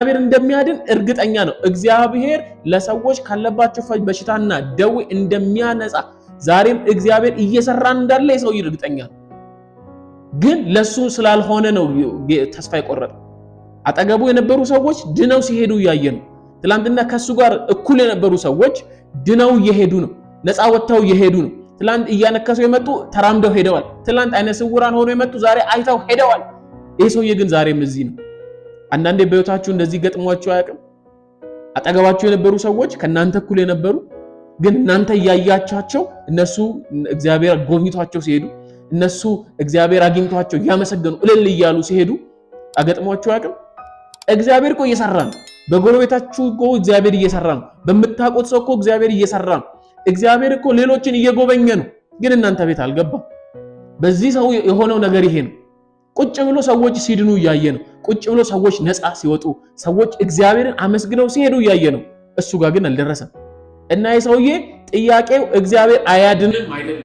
እንደሚያድን እርግጠኛ ነው። እግዚአብሔር ለሰዎች ካለባቸው በሽታና ደዌ እንደሚያነጻ፣ ዛሬም እግዚአብሔር እየሰራ እንዳለ የሰውዬ እርግጠኛ ነው። ግን ለሱ ስላልሆነ ነው ተስፋ የቆረጠ። አጠገቡ የነበሩ ሰዎች ድነው ሲሄዱ እያየ ነው። ትላንትና ከሱ ጋር እኩል የነበሩ ሰዎች ድነው እየሄዱ ነው። ነፃ ወጥተው እየሄዱ ነው። ትላንት እያነከሱ የመጡ ተራምደው ሄደዋል። ትላንት አይነ ስውራን ሆነው የመጡ ዛሬ አይተው ሄደዋል። ይህ ሰውዬ ግን ዛሬም እዚህ ነው። አንዳንዴ በሕይወታችሁ እንደዚህ ገጥሟችሁ አያውቅም? አጠገባችሁ የነበሩ ሰዎች፣ ከእናንተ እኩል የነበሩ፣ ግን እናንተ እያያቻቸው እነሱ እግዚአብሔር ጎብኝቷቸው ሲሄዱ፣ እነሱ እግዚአብሔር አግኝቷቸው እያመሰገኑ እልል እያሉ ሲሄዱ አገጥሟችሁ አያውቅም? እግዚአብሔር እኮ እየሰራ ነው። በጎረቤታችሁ እኮ እግዚአብሔር እየሰራ ነው። በምታውቁት ሰው እኮ እግዚአብሔር እየሰራ ነው። እግዚአብሔር እኮ ሌሎችን እየጎበኘ ነው፣ ግን እናንተ ቤት አልገባም። በዚህ ሰው የሆነው ነገር ይሄ ነው። ቁጭ ብሎ ሰዎች ሲድኑ እያየ ነው። ቁጭ ብሎ ሰዎች ነፃ ሲወጡ፣ ሰዎች እግዚአብሔርን አመስግነው ሲሄዱ እያየ ነው። እሱ ጋር ግን አልደረሰም። እና የሰውዬ ጥያቄው እግዚአብሔር አያድንም አይደለም።